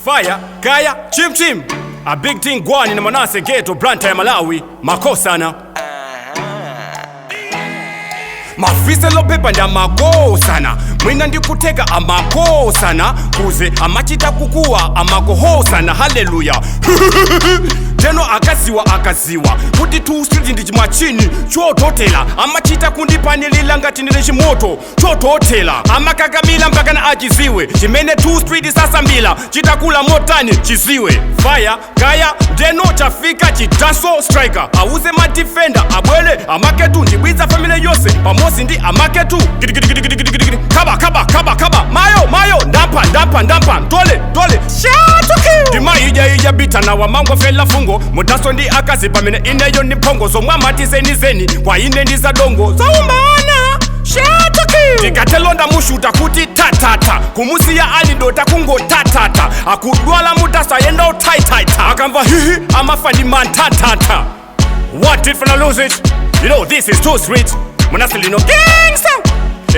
Fire, Kaya, Chim Chim. A big thing gwani na Manase Ghetto, Blantyre Malawi, Makosana. Mafisa lopepa ndamakosana, mwina ndikuteka amakosana, kuze amachita kukuwa amakohosana. Haleluya! Teno akaziwa akaziwa kuti 2 Street ndi chimachini chototela, amachita kundipanilila ngati ndine chimoto chototela, amakakamila mpakana achiziwe chimene 2 Street sasambila chitakula motani chiziwe. Fire kaya ndeno chafika chidaso striker auze madefender abwele amaketu ndibwiza family yonse pamozi ndi amaketu. Gidigidigidigidigidi kaba kaba kaba kaba mayo mayo ndampa ndampa ndampa ntole ntole ndimayijaija bitana wamango fela fungo mudaso ndi akazi pamene ineyo ndi mphongo zomwe amati zenizeni kwa ine ndi zadongo zaumbana. Ndikatelonda mushuta kuti tatata kumusiya ali dota kungotatata akudwala mutasayenda utaitaita akamva hihi amafa ndi mantatata. What if I lose it? You know this is too sweet. Munasilino gangsta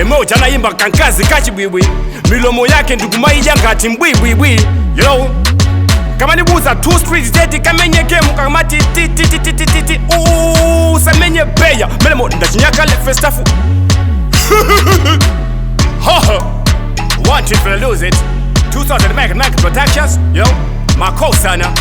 emoja anayimba kankazi kachibwibwi milomo yake ndikumaija ngati mbwibwibwi. You know kama ndibuza 2 Street teti kamenye game kamati ti ti ti ti ti ti ti usamenye beya melemo ndachinyakale festafu. Ho ho. Want it for lose it. 2000 Mac Mac Productions, yo, Makosana.